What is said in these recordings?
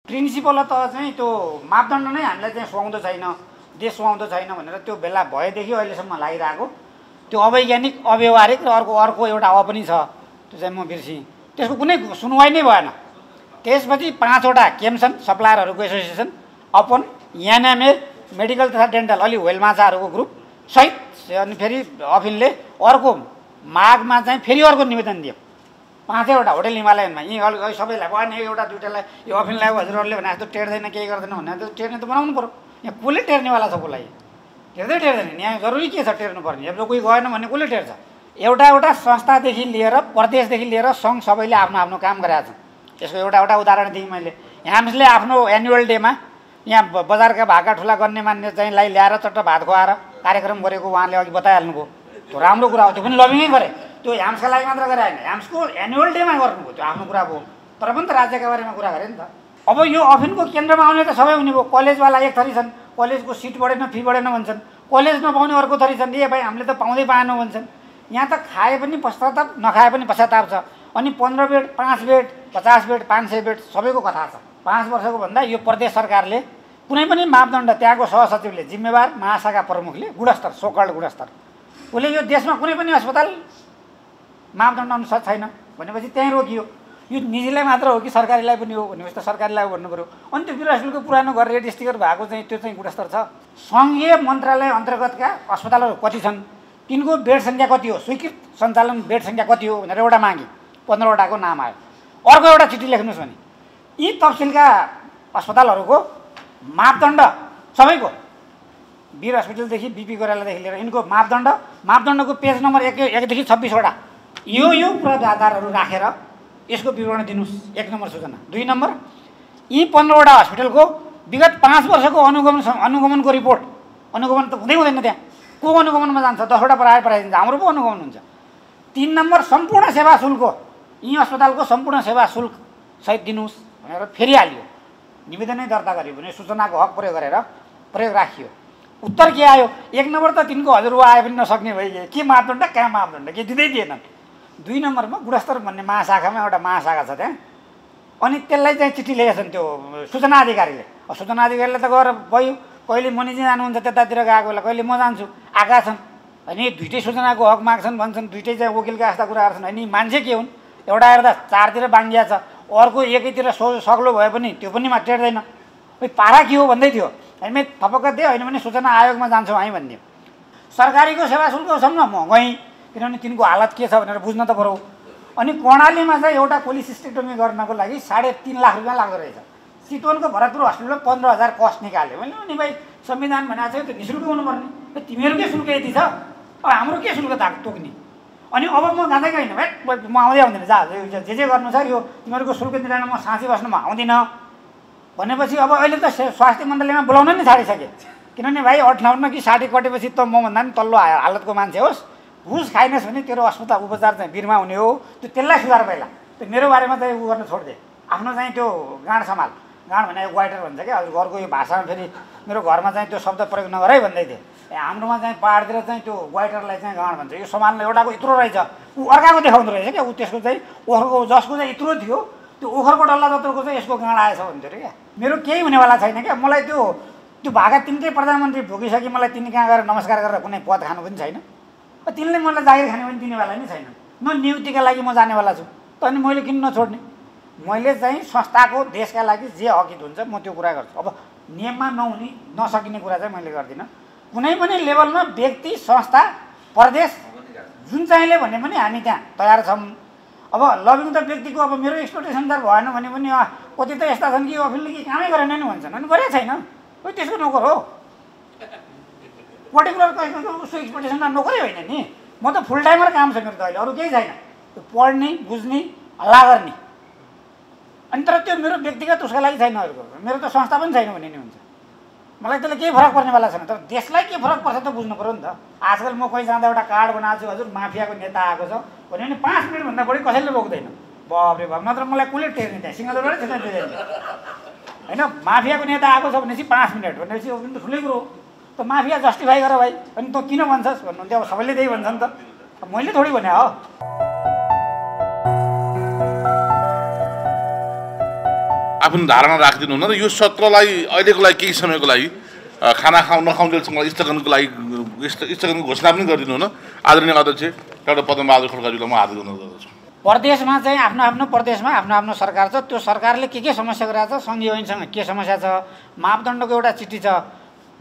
Principal त चाहिँ त्यो मापदण्ड नै हामीलाई चाहिँ सुहाउँदो छैन, देश सुहाउँदो छैन भनेर त्यो बेला भएदेखि अहिलेसम्म लागिरहेको त्यो अवैज्ञानिक अव्यवहारिक र अर्को एउटा पनि छ, त्यो चाहिँ म बिर्सेँ। त्यसको कुनै सुनवाई नै भएन। त्यसपछि 5वटा केम्सन सप्लायरहरूको एसोसिएसन, अपन, एनएमए, मेडिकल तथा डेन्टल अलि वेलमाछाहरूको ग्रुप सहित अनि फेरि अफिनले अर्को मागमा चाहिँ फेरि अर्को निवेदन दियो 5वटा होटल हिमालयनमा। यी सबैलाई भएन, एउटा दुइटालाई यो अफिनलाई हजुरहरूले भने जस्तो टेर्दैन केही गर्दैन भने त टेर्ने त बनाउनु पऱ्यो। यहाँ कसले टेर्नेवाला छ कसलाई? टेर्दै टेर्दैन। यहाँ जरुरी के छ टेर्नुपर्ने? अब कोही गएन भने कसले टेर्छ? एउटा संस्थादेखि लिएर प्रदेशदेखि लिएर सङ्घ सबैले आफ्नो आफ्नो काम गरेका छन्। यसको एउटा उदाहरण दिएँ मैले। ह्याम्सले आफ्नो एनुअल डेमा यहाँ बजारका भाका ठुला गर्ने मान्ने चाहिँ ल्याएर चट्ट भात खुवाएर कार्यक्रम गरेको उहाँले अघि बताइहाल्नुभयो। त्यो राम्रो कुरा हो, त्यो पनि लबिङै गरे। त्यो ह्याम्सका लागि मात्र गरे होइन, ह्याम्सको एनुअल डेमा गर्नुभयो, त्यो आफ्नो कुरा भयो। तर पनि त राज्यका बारेमा कुरा गरे नि त। अब यो अफिनको केन्द्रमा आउने त सबै हुने भयो। कलेजवाला एक थरी छन्, कलेजको सिट बढेन फी बढेन भन्छन्। कलेज नपाउने अर्को थरी छन्, ए भाइ हामीले त पाउँदै पाएनौँ भन्छन्। यहाँ त खाए पनि पश्चाताप, नखाए पनि पश्चाताप छ। अनि 15 बेड, 5 बेड, 50 बेड, 500 बेड सबैको कथा छ। 5 वर्षको भन्दा यो प्रदेश सरकारले कुनै पनि मापदण्ड त्यहाँको सहसचिवले, जिम्मेवार महाशाखा प्रमुखले गुणस्तर, सोकल्ड गुणस्तर, उसले यो देशमा कुनै पनि अस्पताल मापदण्ड अनुसार छैन भनेपछि त्यहीँ रोकियो। यो निजीलाई मात्र हो कि सरकारीलाई पनि हो भनेपछि त सरकारीलाई हो भन्नु पऱ्यो। अनि त्यो वीर हस्पिटलको पुरानो घर रेड स्टिकर भएको चाहिँ त्यो चाहिँ गुणस्तर छ। सङ्घीय मन्त्रालय अन्तर्गतका अस्पतालहरू कति छन्, तिनको बेड सङ्ख्या कति हो, स्वीकृत सञ्चालन बेड सङ्ख्या कति हो भनेर एउटा मागे। 15वटाको नाम आयो। अर्को एउटा चिठी लेख्नुहोस् भने यी तहसिलका अस्पतालहरूको मापदण्ड सबैको, वीर हस्पिटलदेखि बिपी गोरालादेखि लिएर यिनको मापदण्डको पेज नम्बर 1 देखि 26वटा यो पूर्वाधारहरू राखेर यसको विवरण दिनुहोस्। 1 नम्बर सूचना। 2 नम्बर, यी 15वटा हस्पिटलको विगत 5 वर्षको अनुगमनको रिपोर्ट। अनुगमन त हुँदै हुँदैन, त्यहाँ को अनुगमनमा जान्छ? 10वटा पराइदिन्छ, हाम्रो पो अनुगमन हुन्छ। 3 नम्बर, सम्पूर्ण सेवा शुल्क, यी अस्पतालको सम्पूर्ण सेवा शुल्क सहित दिनुहोस् भनेर फेरि हालियो। निवेदनै दर्ता गरियो भने सूचनाको हक प्रयोग राखियो। उत्तर के आयो? 1 नम्बर त तिनको हजुरबा आए पनि नसक्ने भइगयो, के मापदण्ड कहाँ मापदण्ड के दिँदै दिएनन्। 2 नम्बरमा गुणस्तर भन्ने महाशाखामा एउटा महाशाखा छ त्यहाँ, अनि त्यसलाई चाहिँ चिठी लेखेछन् त्यो सूचना अधिकारीले। सूचना अधिकारीले त गएर भयो, कहिले मनिजी जानुहुन्छ त्यतातिर गएको बेला, कहिले म जान्छु, आएका छन्। अनि दुइटै सूचनाको हक माग्छन् भन्छन्, दुइटै चाहिँ वकिलका यस्ता कुराहरू छन्। अनि मान्छे के हुन्, एउटा हेर्दा चारतिर बाङ्गिया छ, अर्को एकैतिर सग्लो भए पनि त्यो पनि टेर्दैन। पारा के हो भन्दै थियो। हामी थपक्क दियो, होइन भने सूचना आयोगमा जान्छौँ हामी भनिदियो। सरकारीको सेवा शुल्क सम्म महँगै, किनभने तिनको हालत के छ भनेर बुझ्न त पऱ्यो। अनि कर्णालीमा चाहिँ एउटा कोलिसिस्टेक्टोमी गर्नको लागि 3.5 लाख रुपियाँ लाग्दो रहेछ। चितवनको भरतपुर हस्पिटलमा 15,000 कस्ट निकाल्यो। मैले नि भाइ संविधान भनेको छ त्यो निःशुल्क हुनुपर्ने, तिमीहरूकै शुल्क यति छ, अब हाम्रो के शुल्क तोक्ने? अनि अब म जाँदै गएन भाइ, म आउँदैन, जे गर्नु छ यो तिमीहरूको शुल्क दिँदैन, म साँची बस्नु म आउँदिनँ भनेपछि अब अहिले त स्वास्थ्य मन्त्रालयमा बोलाउन नि छाडिसके। किनभने भाइ 58 कि 60 कटेपछि त मभन्दा पनि तल्लो हालतको मान्छे होस्, घुस खाइनस् भने तेरो अस्पताल उपचार चाहिँ वीरमा हुने हो। त्यसलाई सुधार पहिला, त्यो मेरो बारेमा चाहिँ उ गर्न छोडिदिए। आफ्नो चाहिँ त्यो गाँड सम्हाल, गाँड भने ग्वाइटर भन्छ क्या, हजुर घरको यो भाषामा फेरि मेरो घरमा चाहिँ त्यो शब्द प्रयोग नगर है भन्दै थिएँ। हाम्रोमा चाहिँ पहाडतिर चाहिँ त्यो ग्वाइटरलाई चाहिँ गाँड भन्छ। यो सम्हाल्न एउटाको यत्रो रहेछ, ऊ अर्काको देखाउँदो रहेछ क्या, ऊ त्यसको चाहिँ ओखरको जसको चाहिँ यत्रो थियो त्यो ओखरको डल्ला जत्रोको चाहिँ यसको गाँड आएछ भन्थ्यो अरे क्या। मेरो केही हुनेवाला छैन क्या, मलाई त्यो भागा तिनकै प्रधानमन्त्री भोगिसके, मलाई तिनी कहाँ गएर नमस्कार गरेर कुनै पद खानु पनि छैन। तिनले मलाई जागिर खाने पनि दिनेवाला नै छैन। म नियुक्तिका लागि म जानेवाला छु, त अनि मैले किन नछोड्ने? मैले चाहिँ संस्थाको देशका लागि जे हकित हुन्छ म त्यो कुरा गर्छु। अब नियममा नसकिने कुरा चाहिँ मैले गर्दिनँ। कुनै पनि लेभलमा व्यक्ति, संस्था, प्रदेश जुन चाहिँले भने पनि हामी त्यहाँ तयार छौँ। अब लबिङ त व्यक्तिको, अब मेरो एक्सपेक्टेसन त भएन भने पनि कति त यस्ता छन् कि अफिसले कि कामै गरेन नि भन्छन्, अनि गरेकै छैन, कोही त्यसको नोकर हो। पर्टिकुलर उसको एक्सपेक्टेसनमा नोकरै होइन नि, म त फुल टाइमर काम छ मेरो त अहिले, अरू केही छैन। त्यो पढ्ने, बुझ्ने, हल्ला गर्ने। अनि तर त्यो मेरो व्यक्तिगत उसका लागि छैन, अरूको मेरो त संस्था पनि छैन भने नि हुन्छ। मलाई त्यसले केही फरक पर्नेवाला छैन, तर देशलाई के फरक पर्छ त बुझ्नु पऱ्यो नि त। आजकल म कहीँ जाँदा एउटा कार्ड बनाएको छु, हजुर माफियाको नेता आएको छ भन्यो भने 5 मिनटभन्दा बढी कसैले रोक्दैन। बाबरे बाब, नत्र मलाई कसले टेर्ने त्यहाँ सिंहदरबारै थिएन होइन। माफियाको नेता आएको छ भनेपछि 5 मिनट भनेपछि अब पनि त ठुलै कुरो हो। त माफिया जस्टिफाई गर भाइ, अनि तँ किन भन्छस् भन्नुहुन्थ्यो। अब सबैले त्यही भन्छन् त, मैले थोडी भने हो। आफ्नो धारणा राखिदिनु हुन र यो सत्रलाई अहिलेको लागि केही समयको लागि खाना नखाउन्जेलसँग स्थगनको लागि स्थगनको घोषणा पनि गरिदिनु हुन। आदरणीय अध्यक्ष डाक्टर पद्मबहादुर खड्काज्यूलाई म हार्दिक अनुरोध गर्दछु। प्रदेशमा चाहिँ आफ्नो आफ्नो प्रदेशमा आफ्नो आफ्नो सरकार छ। त्यो सरकारले के समस्या गरिरहेको छ, सङ्घीय ऐनसँग के समस्या छ, मापदण्डको एउटा चिठी छ।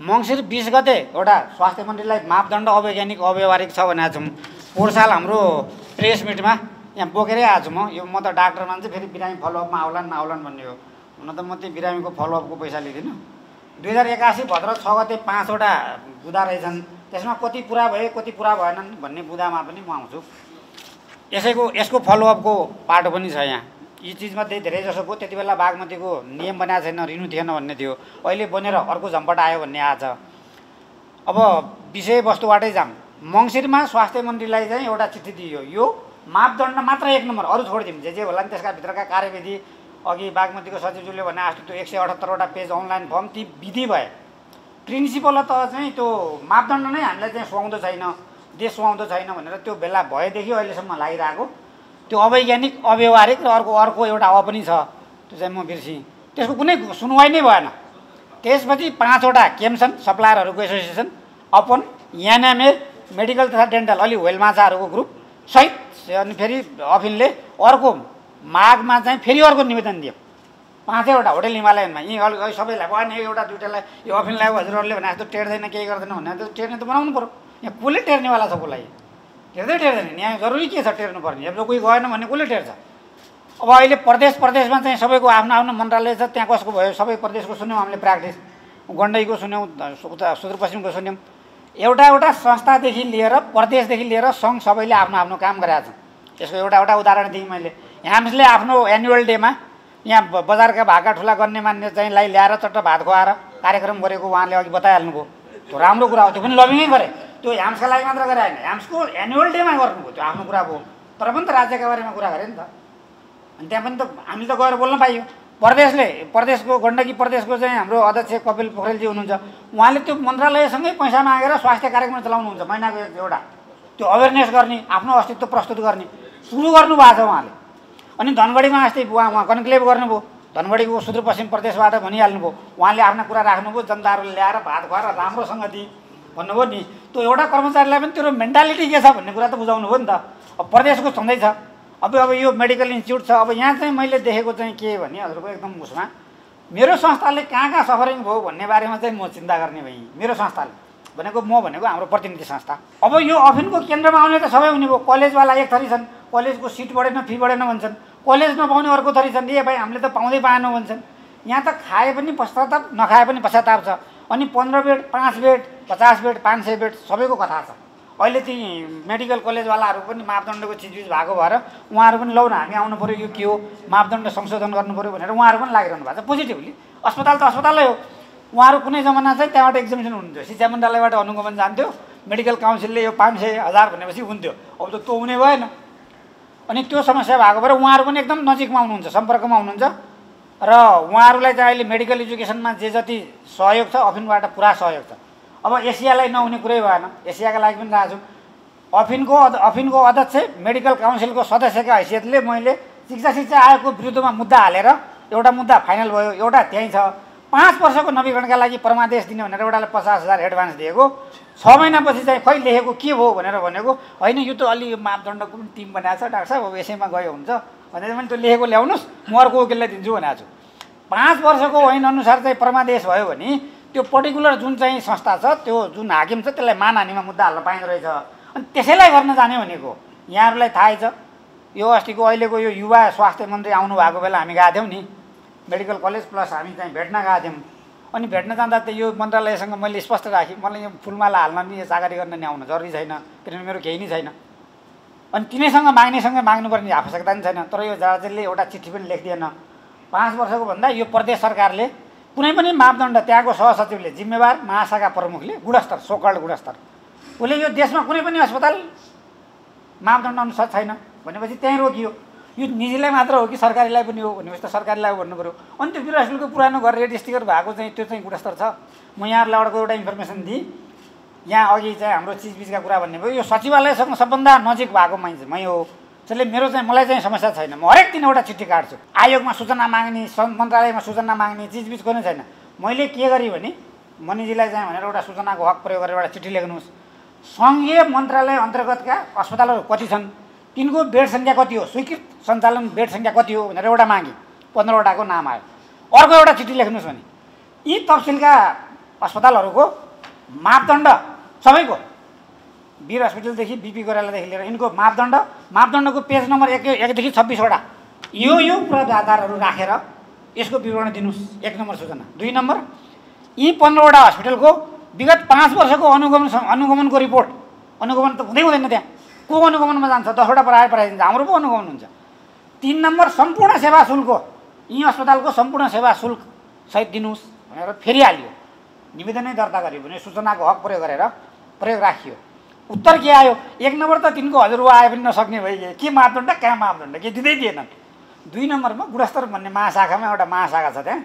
मङ्सिर 20 गते एउटा स्वास्थ्य मन्त्रीलाई मापदण्ड अवैज्ञानिक अव्यवहारिक छ भनेको छौँ। पोहोर साल हाम्रो प्रेस मिटमा यहाँ बोकेरै आएको छु म त डाक्टर मान्छे, फेरि बिरामी फलोअपमा आउलान् नआउलान् भन्ने हो। हुन त म त्यो बिरामीको फलोअपको पैसा लिँदिनँ। 2081 भद्र 6 गते 5वटा बुदा रहेछन्, त्यसमा कति पुरा भए कति पुरा भएनन् भन्ने बुदामा पनि म आउँछु। यसको फलोअपको पाटो पनि छ यहाँ। यी चिजमध्ये धेरै जसो भयो। त्यति बेला बागमतीको नियम बनाएको छैन, रिनु थिएन भन्ने थियो, अहिले बनेर अर्को झम्पट आयो भन्ने आएको छ। अब विषयवस्तुबाटै जाऊँ। मङ्सिरमा स्वास्थ्य मन्त्रीलाई चाहिँ एउटा चिठी दियो, यो मापदण्ड मात्र 1 नम्बर, अरू छोडिदिउँ, जे होला नि त्यसका भित्रका कार्यविधि। अघि बागमतीको सचिवज्यूले भने जस्तो त्यो 178वटा पेज अनलाइन फर्म ती विधि भए। प्रिन्सिपल त चाहिँ त्यो मापदण्ड नै हामीलाई चाहिँ सुहाउँदो छैन, देश सुहाउँदो छैन भनेर त्यो बेला भएदेखि अहिलेसम्म लागिरहेको त्यो अवैज्ञानिक अव्यवहारिक र अर्को एउटा पनि छ, त्यो चाहिँ म बिर्सेँ। त्यसको कुनै सुनवाई नै भएन। त्यसपछि 5वटा केम्सन सप्लायरहरूको एसोसिएसन, अपन, एनएमए, मेडिकल तथा डेन्टल अलि वेलमाछाहरूको ग्रुप सहित अनि फेरि अफिनले अर्को माघमा चाहिँ फेरि अर्को निवेदन दियो। 5वटा होटल हिमालयनमा यी सबैलाई भएन, एउटा दुइटालाई यो अफिनलाई हजुरहरूले भने जस्तो टेर्दैन केही गर्दैन भने त टेर्ने त बनाउनु पऱ्यो। यहाँ कसले टेर्नेवाला छ कसलाई? टेर्दै टेर्दैन। यहाँ जरुरी के छ टेर्नुपर्ने? अब कोही गएन भने कसले टेर्छ? अब अहिले प्रदेशमा चाहिँ सबैको आफ्नो आफ्नो मन्त्रालय छ, त्यहाँ कसको भयो सबै प्रदेशको सुन्यौँ हामीले प्र्याक्टिस, गण्डकीको सुन्यौँ, सुदूरपश्चिमको सुन्यौँ। एउटा संस्थादेखि लिएर प्रदेशदेखि लिएर सङ्घ सबैले आफ्नो आफ्नो काम गरेका छन्। यसको एउटा उदाहरण दिएँ मैले। ह्याम्सले आफ्नो एनुअल डेमा यहाँ बजारका भाका ठुला गर्ने मान्ने चाहिँ ल्याएर चट्ट भात खुवाएर कार्यक्रम गरेको उहाँले अघि बताइहाल्नुभयो। त्यो राम्रो कुरा हो, त्यो पनि लबिङै गरे। त्यो ह्याम्सका लागि मात्र गरे होइन, ह्याम्सको एनुअल डेमा गर्नुभयो, त्यो आफ्नो कुरा भयो। तर पनि त राज्यका बारेमा कुरा गरे नि त। अनि त्यहाँ पनि त हामीले त गएर बोल्न पाइयो। प्रदेशको गण्डकी प्रदेशको चाहिँ हाम्रो अध्यक्ष कपिल पोखरेलजी हुनुहुन्छ, उहाँले त्यो मन्त्रालयसँगै पैसा मागेर स्वास्थ्य कार्यक्रम चलाउनुहुन्छ। महिनाको एउटा त्यो अवेरनेस गर्ने, आफ्नो अस्तित्व प्रस्तुत गर्ने सुरु गर्नुभएको छ उहाँले। अनि धनगढीमा अस्ति उहाँ कन्क्लेभ गर्नुभयो, धनगढीको सुदूरपश्चिम प्रदेशबाट भनिहाल्नुभयो। उहाँले आफ्ना कुरा राख्नुभयो, जनताहरूले ल्याएर भात खुवाएर राम्रोसँग दिए भन्नुभयो नि। त्यो एउटा कर्मचारीलाई पनि त्यो मेन्टालिटी के छ भन्ने कुरा त बुझाउनु भयो नि त। अब प्रदेशको छँदैछ। अब यो मेडिकल इन्स्टिच्युट छ। अब यहाँ चाहिँ मैले देखेको चाहिँ के भने हजुरको एकदम उसमा मेरो संस्थाले कहाँ सफरिङ भयो भन्ने बारेमा चाहिँ म चिन्ता गर्ने भएँ। मेरो संस्थाले भनेको हाम्रो प्रतिनिधि संस्था। अब यो अफिनको केन्द्रमा आउने त सबै हुने भयो। कलेजवाला एक थरी छन्, कलेजको सिट बढेन, फी बढेन भन्छन्। कलेज नपाउने अर्को थरी छन्, ए भाइ हामीले त पाउँदै पाएनौँ भन्छन्। यहाँ त खाए पनि पश्चाताप, नखाए पनि पश्चाताप छ। अनि 15 बेड, 5 बेड, 50 बेड, 500 बेड सबैको कथा छ। अहिले ती मेडिकल कलेजवालाहरू पनि मापदण्डको चिजबिज भएको भएर उहाँहरू पनि लौ न हामी आउनु पऱ्यो, यो के हो मापदण्ड संशोधन गर्नु पऱ्यो भनेर उहाँहरू पनि लागिरहनु भएको छ पोजिटिभली। अस्पताल त अस्पतालै हो। उहाँहरू कुनै जमाना चाहिँ त्यहाँबाट एक्जामिसन हुनुहुन्थ्यो, शिक्षा मन्त्रालयबाट अनुगमन जान्थ्यो, मेडिकल काउन्सिलले यो 500,000 भनेपछि हुन्थ्यो। अब त त्यो हुने भएन। अनि त्यो समस्या भएको भएर उहाँहरू पनि एकदम नजिकमा हुनुहुन्छ, सम्पर्कमा हुनुहुन्छ। र उहाँहरूलाई चाहिँ अहिले मेडिकल एजुकेसनमा जे जति सहयोग छ अफिनबाट पुरा सहयोग छ। अब एसियालाई नहुने कुरै भएन, एसियाका लागि पनि राखेको छु। अफिनको अध्यक्ष मेडिकल काउन्सिलको सदस्यका हैसियतले मैले शिक्षा आयोगको विरुद्धमा मुद्दा हालेर एउटा मुद्दा फाइनल भयो, एउटा त्यहीँ छ। 5 वर्षको नवीकरणका लागि परमादेश दिने भनेर एउटाले 50,000 एडभान्स दिएको, 6 महिनापछि चाहिँ खै लेखेको के भयो भनेर भनेको होइन यो त अलि मापदण्डको पनि टिम बनाएको छ डाक्टर साहब, अब यसैमा गयो हुन्छ भनेर पनि त्यो लेखेको ल्याउनुहोस्, म अर्को वकिललाई दिन्छु भनेको छु। 5 वर्षको ऐन अनुसार चाहिँ परमादेश भयो भने त्यो पर्टिकुलर जुन चाहिँ संस्था छ, त्यो जुन हाकिम छ त्यसलाई मानहानिमा मुद्दा हाल्न पाइँदो रहेछ। अनि त्यसैलाई गर्न जाने भनेको यहाँहरूलाई थाहै छ। यो अस्तिको अहिलेको यो युवा स्वास्थ्य मन्त्री आउनु भएको बेला हामी गएको थियौँ नि मेडिकल कलेज प्लस हामी चाहिँ भेट्न गएको थियौँ। अनि भेट्न जाँदा त यो मन्त्रालयसँग मैले स्पष्ट राखेँ, मलाई यो फुलमाला हाल्न नि चाकरी गर्न नि आउन जरुरी छैन, किनभने मेरो केही नै छैन। अनि तिनैसँग माग्नुपर्ने आवश्यकता पनि छैन। तर यो राज्यले एउटा चिठी पनि लेखिदिएन। 5 वर्षको भन्दा यो प्रदेश सरकारले कुनै पनि मापदण्ड त्यहाँको सहसचिवले जिम्मेवार महाशाखा प्रमुखले गुणस्तर सोकल्ड गुणस्तर उसले यो देशमा कुनै पनि अस्पताल मापदण्ड अनुसार छैन भनेपछि त्यहीँ रोकियो। यो निजीलाई मात्र हो कि सरकारीलाई पनि हो भनेपछि त सरकारीलाई हो भन्नु पऱ्यो। अनि त्यो बिर हस्पिटलको पुरानो घर रेड स्टिकर भएको चाहिँ त्यो चाहिँ गुणस्तर छ। म यहाँहरूलाई अर्को एउटा इन्फर्मेसन दिएँ। यहाँ अघि चाहिँ हाम्रो चिजबिजका कुरा भन्ने भयो, यो सचिवालयसँग सबभन्दा नजिक भएको मै हो। त्यसले मेरो चाहिँ मलाई चाहिँ समस्या छैन। म हरेक दिन एउटा चिठी काट्छु। आयोगमा सूचना माग्ने, मन्त्रालयमा सूचना माग्ने चिजबिज कुनै छैन। मैले के गरेँ भने मणिजीलाई चाहिँ भनेर एउटा सूचनाको हक प्रयोग गरेर एउटा चिठी लेख्नुहोस्, सङ्घीय मन्त्रालय अन्तर्गतका अस्पतालहरू कति छन्, तिनको बेड सङ्ख्या कति हो, स्वीकृत सञ्चालन बेड सङ्ख्या कति हो भनेर एउटा मागेँ। 15वटाको नाम आयो। अर्को एउटा चिठी लेख्नुहोस् भने यी तहसिलका अस्पतालहरूको मापदण्ड सबैको, वीर हस्पिटलदेखि बिपी गोरालादेखि लिएर यिनको मापदण्डको पेज नम्बर 1 देखि 26वटा यो पूर्वाधारहरू राखेर यसको विवरण दिनुहोस्। 1 नम्बर सूचना। 2 नम्बर, यी 15वटा हस्पिटलको विगत 5 वर्षको अनुगमनको रिपोर्ट। अनुगमन त हुँदैन त्यहाँ, को अनुगमनमा जान्छ? 10वटा पराइदिन्छ, हाम्रो पो अनुगमन हुन्छ। 3 नम्बर, सम्पूर्ण सेवा शुल्क, यी अस्पतालको सम्पूर्ण सेवा शुल्क सहित दिनुहोस् भनेर फेरि हालियो। निवेदनै दर्ता गरियो भने सूचनाको हक प्रयोग राखियो। उत्तर के आयो? 1 नम्बर त तिनको हजुरबा आए पनि नसक्ने भइगयो, के मापदण्ड कहाँ मापदण्ड के दिँदै दिएनन्। 2 नम्बरमा गुणस्तर भन्ने महाशाखामा एउटा महाशाखा छ त्यहाँ,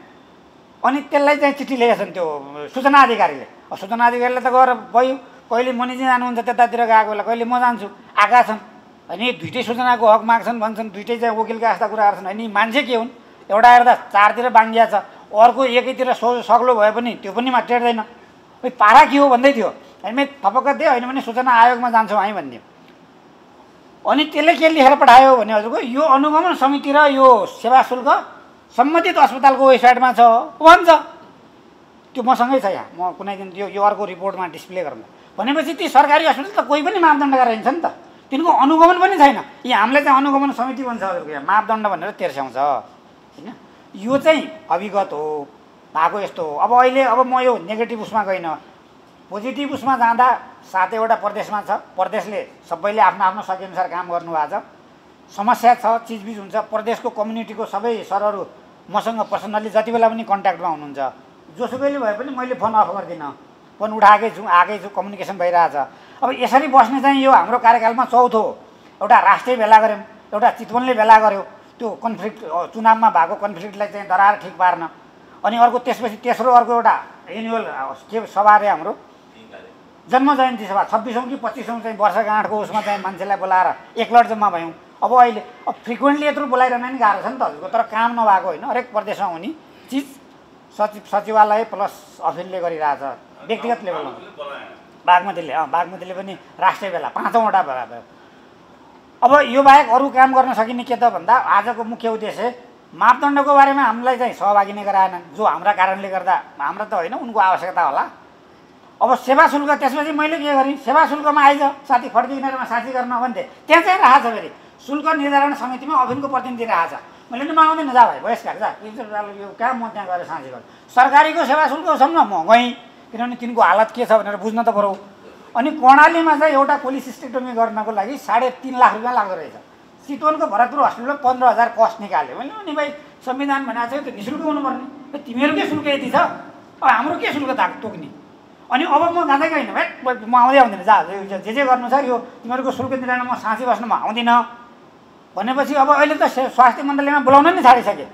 अनि त्यसलाई चाहिँ चिठी लेखेछन् त्यो सूचना अधिकारीले। सूचना अधिकारीले त गएर भयो, कहिले मणिजी जानुहुन्छ त्यतातिर गएको बेला, कहिले म जान्छु, आएका छन्। अनि दुइटै सूचनाको हक माग्छन् भन्छन्, दुइटै चाहिँ वकिलका यस्ता कुराहरू छन्। अनि मान्छे के हुन्, एउटा हेर्दा 4तिर बाङ्गिया छ, अर्को एकैतिर सग्लो भए पनि त्यो पनि टेर्दैन। पारा के हो भन्दै थियो। हामी थपक्क दियो, होइन भने सूचना आयोगमा जान्छौँ हामी भनिदियो। अनि त्यसले के लेखेर पठायो भने हजुरको यो अनुगमन समिति र यो सेवा शुल्क सम्बन्धित अस्पतालको वेबसाइटमा छ भन्छ। त्यो मसँगै छ यहाँ, म कुनै दिन यो अर्को रिपोर्टमा डिस्प्ले गरौँ। भनेपछि ती सरकारी अस्पताल त कोही पनि मापदण्ड गरेर हिँड्छ नि त, तिनको अनुगमन पनि छैन। यहाँ हामीले चाहिँ अनुगमन समिति भन्छ हजुरको, यहाँ मापदण्ड भनेर तेर्स्याउँछ होइन। यो चाहिँ अभिगत हो भएको यस्तो हो। अब अहिले म यो नेगेटिभ उसमा गइनँ, पोजिटिभ उसमा जाँदा 7वटा प्रदेशमा छ, प्रदेशले सबैले आफ्नो आफ्नो सकेअनुसार काम गर्नुभएको छ। समस्या छ, चिजबिज हुन्छ, प्रदेशको कम्युनिटीको सबै सरहरू मसँग पर्सनल्ली जति बेला पनि कन्ट्याक्टमा हुनुहुन्छ। जोसुकैले भए पनि मैले फोन अफ गर्दिनँ, फोन उठाएकै छु, आएकै छु, कम्युनिकेसन भइरहेछ। अब यसरी बस्ने चाहिँ यो हाम्रो कार्यकालमा चौथो हो। एउटा राष्ट्रिय भेला गऱ्यौँ, एउटा चितवनले भेला गर्यो, त्यो कन्फ्लिक्ट चुनावमा भएको कन्फ्लिक्टलाई चाहिँ दरार ठिक पार्न। अनि अर्को त्यसपछि तेस्रो अर्को एउटा एनुअल के सभा अरे हाम्रो जन्म जयन्ती सभा 26औँ कि 25औँ चाहिँ वर्षगाँठको उसमा चाहिँ मान्छेलाई बोलाएर एकलट जम्मा भयौँ। अब फ्रिक्वेन्टली यत्रो बोलाइरहन नि गाह्रो छ नि त हजुरको। तर काम नभएको होइन, हरेक प्रदेशमा हुने चिज सचिवालय प्लस अफिसले गरिरहेछ व्यक्तिगत लेभलमा। बागमतीले पनि राष्ट्रिय भेला 5औँवटा भेला भयो। अब यो बाहेक अरू काम गर्न सकिने के त भन्दा आजको मुख्य उद्देश्य मापदण्डको बारेमा हामीलाई चाहिँ सहभागी नै गराएनन्, जो हाम्रा कारणले गर्दा, हाम्रा त होइन उनको आवश्यकता होला। अब सेवा शुल्क, त्यसपछि मैले के गरेँ, सेवा शुल्कमा आइज साथी खड्की किनारमा साथी गर्न भन्थे, त्यहाँ चाहिँ राखेछ फेरि शुल्क निर्धारण समितिमा अफिसको प्रतिनिधि राखेछ। मैले नि म आउँदैन, जा भाइ बहिष्कार जा, यो कहाँ म त्यहाँ गएर साँझी गर्छु। सरकारीको सेवा शुल्क सम्म म गएँ, किनभने तिनको हालत के छ भनेर बुझ्न त पऱ्यो। अनि कर्णालीमा चाहिँ एउटा कोलिसिस्टेक्टोमी गर्नको लागि 3.5 लाख रुपियाँ लाग्दो रहेछ। चितवनको भरतपुर हस्पिटलमा 15,000 कस्ट निकाल्यो। मैले नि भाइ संविधान भनेको छ त्यो निःशुल्क हुनुपर्ने, तिमीहरूकै शुल्क यति छ, अब हाम्रो के शुल्क तोक्ने। अनि अब म जाँदै गएन भाइ, म आउँदैन, जा जे गर्नु छ यो तिमीहरूको शुल्क निर्णय म साँची बस्नु म आउँदिनँ भनेपछि अब अहिले त स्वास्थ्य मन्त्रालयमा बोलाउन नै छाडिसके।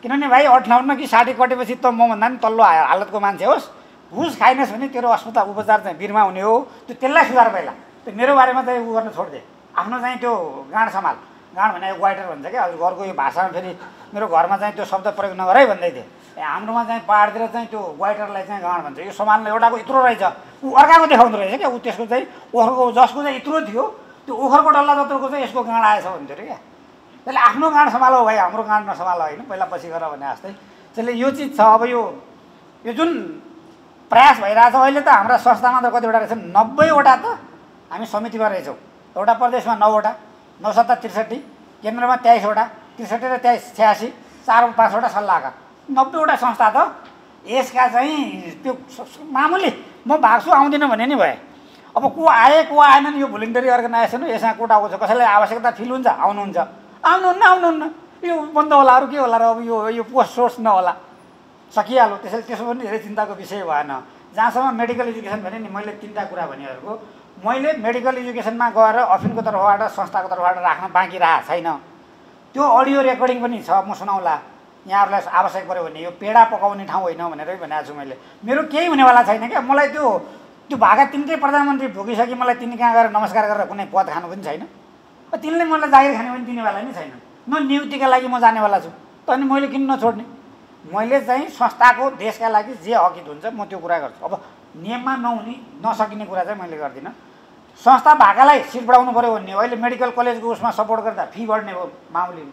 किनभने भाइ 58 कि 60 कटेपछि त म भन्दा पनि तल्लो हालतको मान्छे होस्, घुस खाइनस् भने तेरो अस्पताल उपचार चाहिँ बिरमा हुने हो, त्यो त्यसलाई सुधार पहिला। त्यो मेरो बारेमा चाहिँ उ गर्न छोडिदिए, आफ्नो चाहिँ त्यो गाँड सम्हाल। गाँड भने ग्वाइटर भन्छ क्या, हजुर घरको यो भाषामा फेरि मेरो घरमा चाहिँ त्यो शब्द प्रयोग नगर है भन्दै थिएँ। हाम्रोमा चाहिँ पाहाडतिर चाहिँ त्यो ग्वाइटरलाई चाहिँ गाँड भन्छ। यो सम्हाल्न एउटाको यत्रो रहेछ, ऊ अर्काको देखाउँदो रहेछ क्या, ऊ त्यसको चाहिँ ओखरको जसको चाहिँ यत्रो थियो त्यो ओखरको डल्ला जत्रोको चाहिँ यसको गाँड आएछ भन्थ्यो अरे क्या। त्यसले आफ्नो गाँड सम्हालो भाइ, हाम्रो गाँड नसम्हालो होइन, पहिला पछि गर भने जस्तै। त्यसले यो चिज छ। अब यो जुन प्रयास भइरहेछ अहिले त हाम्रा संस्थामा त कतिवटा रहेछन्, 90वटा त हामी समितिमा रहेछौँ। एउटा प्रदेशमा 9वटा, 9 7 63, केन्द्रमा 23वटा, 63 र 23 86, 4 5वटा सल्लाहका, 90वटा संस्था त यसका चाहिँ त्यो मामुली म भाग्छु आउँदिनँ भने नि भए। अब को आए को आएनन्, यो भोलिन्टरी अर्गनाइजेसन हो, यसमा कोटा आउँछ, कसैलाई आवश्यकता फिल हुन्छ आउनुहुन्छ, आउनुहुन्न यो बन्द होला, अरू के होला र। अब यो पोस्ट सोर्स नहोला, सकिहाल्यो। त्यसो पनि धेरै चिन्ताको विषय भएन। जहाँसम्म मेडिकल एजुकेसन भने नि मैले 3टा कुरा भनेहरूको, मैले मेडिकल एजुकेसनमा गएर अफिसको तर्फबाट संस्थाको तर्फबाट राख्न बाँकी राखेको छैन। त्यो अडियो रेकर्डिङ पनि छ, म सुनाउला यहाँहरूलाई आवश्यक पऱ्यो भने। यो पेडा पकाउने ठाउँ होइन भनेरै भनेको छु मैले। मेरो केही हुनेवाला छैन क्या। मलाई त्यो भागा 3टै प्रधानमन्त्री भोगिसके, मलाई तिनी कहाँ गएर नमस्कार गरेर कुनै पद खानु पनि छैन। तिनले मलाई जागिर खाने पनि दिनेवाला नै छैन। म नियुक्तिका लागि म जानेवाला छु त अनि मैले किन नछोड्ने? मैले चाहिँ संस्थाको देशका लागि जे हकित हुन्छ म त्यो कुरा गर्छु। अब नियममा नहुने नसकिने कुरा चाहिँ मैले गर्दिनँ। संस्था भएकालाई सिट बढाउनु पऱ्यो भन्ने, अहिले मेडिकल कलेजको उसमा सपोर्ट गर्दा फी बढ्ने हो मामुली,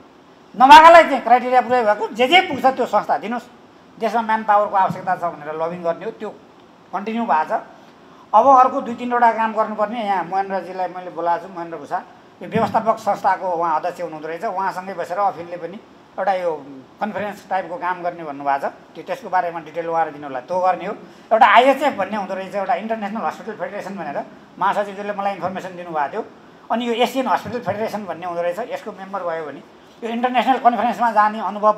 नभएकालाई चाहिँ क्राइटेरिया पुरै भएको जे पुग्छ त्यो संस्था दिनुहोस्, देशमा म्यान पावरको आवश्यकता छ भनेर लबिङ गर्ने हो, त्यो कन्टिन्यू भएको छ। अब अर्को 2-3वटा काम गर्नुपर्ने, यहाँ महेन्द्रजीलाई मैले बोलाएको छु, महेन्द्र भूषा, यो व्यवस्थापक संस्थाको उहाँ अध्यक्ष हुनुहुँदो रहेछ, उहाँसँगै बसेर अफिलले पनि एउटा यो कन्फरेन्स टाइपको काम गर्ने भन्नुभएको छ, त्यसको बारेमा डिटेल उहाँले दिनु होला, त्यो गर्ने हो। एउटा आइएचएफ भन्ने हुँदो रहेछ, एउटा इन्टरनेसनल हस्पिटल फेडरेसन भनेर महासचिवले मलाई इन्फर्मेसन दिनुभएको थियो। अनि यो एसियन हस्पिटल फेडरेसन भन्ने हुँदो रहेछ, यसको मेम्बर भयो भने यो इन्टरनेसनल कन्फरेन्समा जाने, अनुभव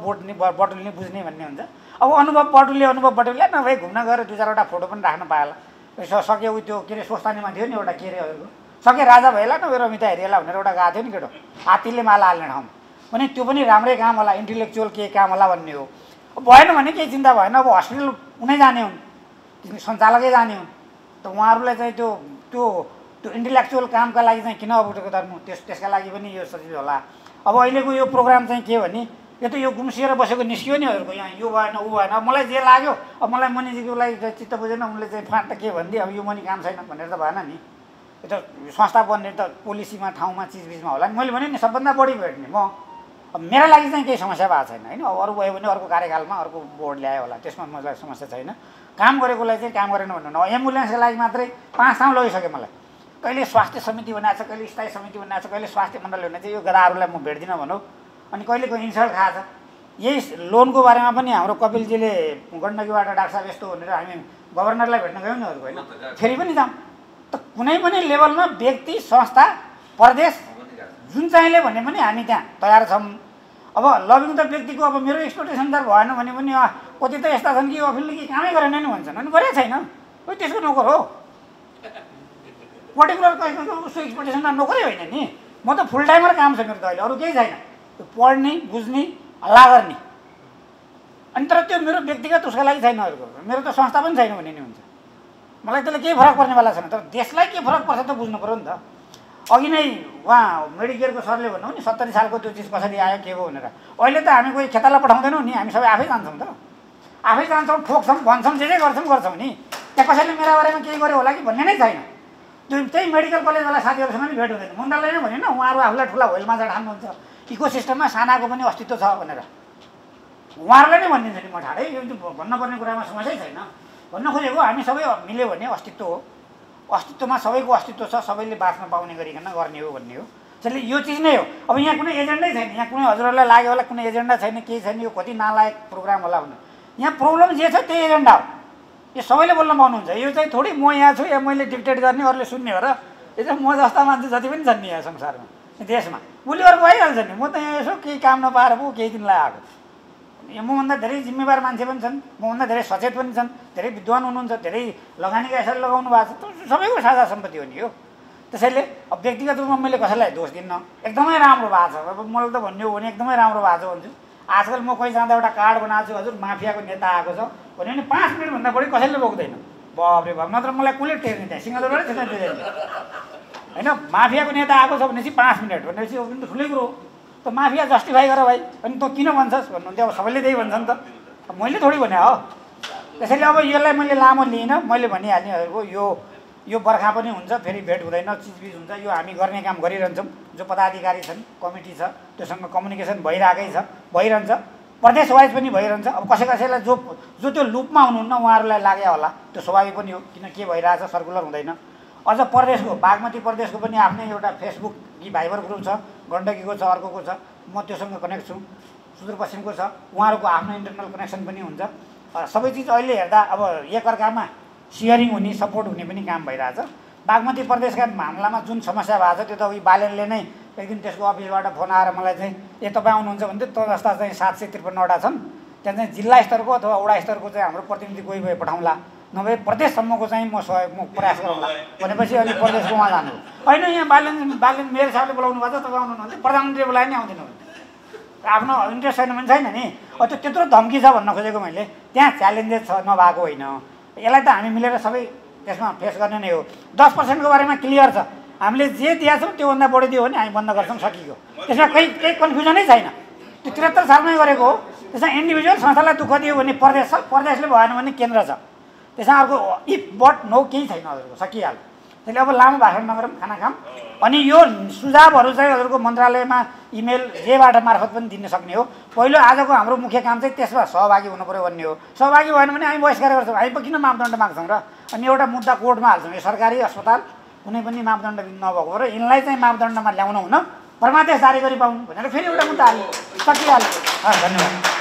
बटुल्ने बुझ्ने भन्ने हुन्छ। अब अनुभव बटुल्ने नभए घुम्न गएर 2-4वटा फोटो पनि राख्न पाएला, सक्यो त्यो के अरे स्वस्तानीमा थियो नि एउटा के अरे हजुरको सके राजा भएला न रमिता हेरिएला भनेर एउटा गएको थियो नि केटो, हात्तीले माला हाल्ने ठाउँमा, भने त्यो पनि राम्रै काम होला, इन्टेलेक्चुअल के काम होला भन्ने हो। भएन भने केही चिन्ता भएन, अब हस्पिटल उनै जाने हुन्, सञ्चालकै जाने हुन्, त उहाँहरूलाई चाहिँ त्यो त्यो त्यो इन्टेलेक्चुअल कामका लागि चाहिँ किन अब गर्नु, त्यसका लागि पनि यो सजिलो होला। अब अहिलेको यो प्रोग्राम चाहिँ के भने यो त यो गुम्सिएर बसेको निस्कियो नि हजुरको, यहाँ यो भएन ऊ भएन, मलाई जे लाग्यो, अब मलाई मनिजीको लागि चित्त बुझेन, उनले चाहिँ फाँट के भनिदियो, अब यो मनी काम छैन भनेर त भएन नि। यो त संस्था बन्ने त पोलिसीमा ठाउँमा चिजबिजमा होला नि। मैले भने नि सबभन्दा बढी भेट्ने म, अब मेरा लागि चाहिँ केही समस्या भएको छैन होइन। अब अरू भयो भने अर्को कार्यकालमा अर्को बोर्ड ल्यायो होला, त्यसमा मलाई समस्या छैन। काम गरेकोलाई चाहिँ काम गरेन भन्नु न। एम्बुलेन्सको लागि मात्रै 5 ठाउँ लगिसक्यो मलाई, कहिले स्वास्थ्य समिति बनाएको छ, कहिले स्थायी समिति बनाएको छ, कहिले स्वास्थ्य मण्डल बनाएको छ, यो गदाहरूलाई म भेट्दिनँ भनौँ। अनि कहिलेको इन्सल्ट खाएको छ। यही लोनको बारेमा पनि हाम्रो कपिलजीले गण्डकीबाट डाक्टर साहब यस्तो भनेर हामी गभर्नरलाई भेट्न गयौँ नि अरूको होइन, फेरि पनि जाउँ त कुनै पनि लेभलमा व्यक्ति संस्था प्रदेश जुन चाहिँले भने पनि हामी त्यहाँ तयार छौँ। अब लबिङ त व्यक्तिको अब मेरो एक्सपेक्टेसन त भएन भने पनि कति त यस्ता छन् कि अफिलले कि कामै गरेन नि भन्छन्, अनि गरेकै छैन, कोही त्यसको नोकर हो, पर्टिकुलर उसको एक्सपेक्टेसनमा नोकरै होइन नि। म त फुल टाइमर काम छ मेरो त अहिले, अरू केही छैन, पढ्ने बुझ्ने हल्ला गर्ने। अनि तर त्यो मेरो व्यक्तिगत उसको लागि छैन, अरूको मेरो त संस्था पनि छैन भने नि हुन्छ, मलाई त्यसले केही फरक पर्नेवाला छैन। तर देशलाई के फरक पर्छ त बुझ्नु पऱ्यो नि त। अघि नै उहाँ मेडिकेयरको सरले भन्नु नि 70 सालको त्यो चिज कसरी आयो के हो भनेर, अहिले त हामी कोही खेताला पठाउँदैनौँ नि, हामी सबै आफै जान्छौँ त, आफै जान्छौँ, ठोक्छौँ, भन्छौँ, जे गर्छौँ नि, त्यहाँ कसैले मेरा बारेमा केही गर्यो होला कि भन्ने नै छैन। त्यो त्यही मेडिकल कलेजवाला साथीहरूसँग पनि भेट हुँदैन, मुन्डाले नै भनेन उहाँहरू आफूलाई ठुला होइलमा ठान्नुहुन्छ, इकोसिस्टममा सानाको पनि अस्तित्व छ भनेर उहाँहरूलाई नै भनिदिन्छ नि म ठाडै, यो भन्नुपर्ने कुरामा समस्यै छैन। भन्न खोजेको हामी सबै मिल्यो भने अस्तित्व हो, अस्तित्वमा सबैको अस्तित्व छ, सबैले बाँच्न पाउने गरिकन गर्ने हो भन्ने हो। त्यसैले यो चिज नै हो। अब यहाँ कुनै एजेन्डै छैन, यहाँ कुनै हजुरहरूलाई लाग्यो होला कुनै एजेन्डा छैन, केही छैन, यो कति नालायक प्रोग्राम होला भनेर। यहाँ प्रब्लम जे छ त्यही एजेन्डा हो, यो सबैले बोल्न पाउनुहुन्छ। यो चाहिँ थोरै म यहाँ छु या मैले डिक्टेट गर्ने अरूले सुन्ने हो र, यो चाहिँ म जस्ता मान्छे जति पनि छन् नि यहाँ संसारमा देशमा, उसले अर्को आइहाल्छ नि। म त यहाँ यसो केही काम नपाएर पो केही दिनलाई आएको, मभन्दा धेरै जिम्मेवार मान्छे पनि छन्, मभन्दा धेरै सचेत पनि छन्, धेरै विद्वान हुनुहुन्छ, धेरै लगानीका यसरी लगाउनु भएको छ, सबैको साझा सम्पत्ति हो नि यो। त्यसैले अब व्यक्तिगत रूपमा मैले कसैलाई दोष दिन्न, एकदमै राम्रो भएको छ। अब मलाई त भन्ने हो भने एकदमै राम्रो भएको छ भन्छु। आजकल म कहीँ जाँदा एउटा कार्ड बनाएको छु, हजुर माफियाको नेता आएको छ भन्यो भने 5 मिनटभन्दा बढी कसैले रोक्दैन, बाबरे बाब, नत्र मलाई कसले टेर्ने त्यहाँ सिंहदरबारै छिटो दिँदैन होइन। माफियाको नेता आएको छ भनेपछि 5 मिनट भनेपछि यो पनि त ठुलै कुरो हो। त माफिया जस्टिफाई गर भाइ, अनि तँ किन भन्छस् भन्नुहुन्थ्यो, अब सबैले त्यही भन्छन् त, मैले थोरै भने हो। त्यसैले अब यसलाई मैले लामो लिइनँ, मैले भनिहालेँ हजुरको यो बर्खा पनि हुन्छ, फेरि भेट हुँदैन, चिजबिज हुन्छ, यो हामी गर्ने काम गरिरहन्छौँ। जो पदाधिकारी छन्, कमिटी छ, त्योसँग कम्युनिकेसन भइरहेकै छ, भइरहन्छ, प्रदेश वाइज पनि भइरहन्छ। अब कसैलाई जो त्यो लुपमा हुनुहुन्न उहाँहरूलाई लाग्यो होला, त्यो स्वाभाविक पनि हो, किन के भइरहेछ सर्कुलर हुँदैन। अझ प्रदेशको बागमती प्रदेशको पनि आफ्नै एउटा फेसबुक कि भाइबर ग्रुप छ, गण्डकीको छ, अर्कोको छ, म त्योसँग कनेक्ट छु, सुदूरपश्चिमको छ, उहाँहरूको आफ्नो इन्टरनल कनेक्सन पनि हुन्छ। सबै चिज अहिले हेर्दा अब एकअर्कामा सेयरिङ हुने, सपोर्ट हुने पनि काम भइरहेछ। बागमती प्रदेशका मामलामा जुन समस्या भएको छ त्यो त उही बालेनले नै एक दिन त्यसको अफिसबाट फोन आएर मलाई चाहिँ तपाईँ आउनुहुन्छ भने त जस्ता चाहिँ 753वटा छन्, त्यहाँ चाहिँ जिल्ला स्तरको अथवा वडा स्तरको चाहिँ हाम्रो प्रतिनिधि कोही भए पठाउँला, नभए प्रदेशसम्मको चाहिँ म सहयोग म प्रयास गरौँला भनेपछि अनि प्रदेशको उहाँ जानु होइन। यहाँ बालेन मेयर साहबले बोलाउनु भएको छ, तपाईँ आउनुहुन्छ, प्रधानमन्त्री बोलाए नि आउँदैन, आफ्नो इन्ट्रेस्ट छैन भने छैन नि। त्यो त्यत्रो धम्की छ भन्न खोजेको मैले, त्यहाँ च्यालेन्जेस छ, नभएको होइन। यसलाई त हामी मिलेर सबै त्यसमा फेस गर्ने नै हो। 10% को बारेमा क्लियर छ, हामीले जे दिएका छौँ त्योभन्दा बढी दियो भने हामी बन्द गर्छौँ, सकियो। त्यसमा केही कन्फ्युजनै छैन। त्यो 73 सालमै गरेको हो। त्यसमा इन्डिभिजुअल संस्थालाई दुःख दियो भने प्रदेश छ, प्रदेशले भएन भने केन्द्र छ। त्यसमा अर्को इफ बट नो केही छैन हजुरको, सकिहाल्यो। त्यसले अब लामो भाषण नगरौँ, खाना खाऊँ। अनि यो सुझावहरू चाहिँ हजुरको मन्त्रालयमा इमेल जेबाट मार्फत पनि दिन सक्ने हो। पहिलो आजको हाम्रो मुख्य काम चाहिँ त्यसमा सहभागी हुनु पऱ्यो भन्ने हो। सहभागी भएन भने हामी बहिष्कार गर्छौँ। हामी किन मापदण्ड माग्छौँ र? अनि एउटा मुद्दा कोर्टमा हाल्छौँ, यो सरकारी अस्पताल कुनै पनि मापदण्ड नभएको र यिनलाई चाहिँ मापदण्डमा ल्याउन हुन परमादेश जारी गरी पाउनु भनेर फेरि एउटा मुद्दा हाल्यो, सकिहाल्यो। धन्यवाद।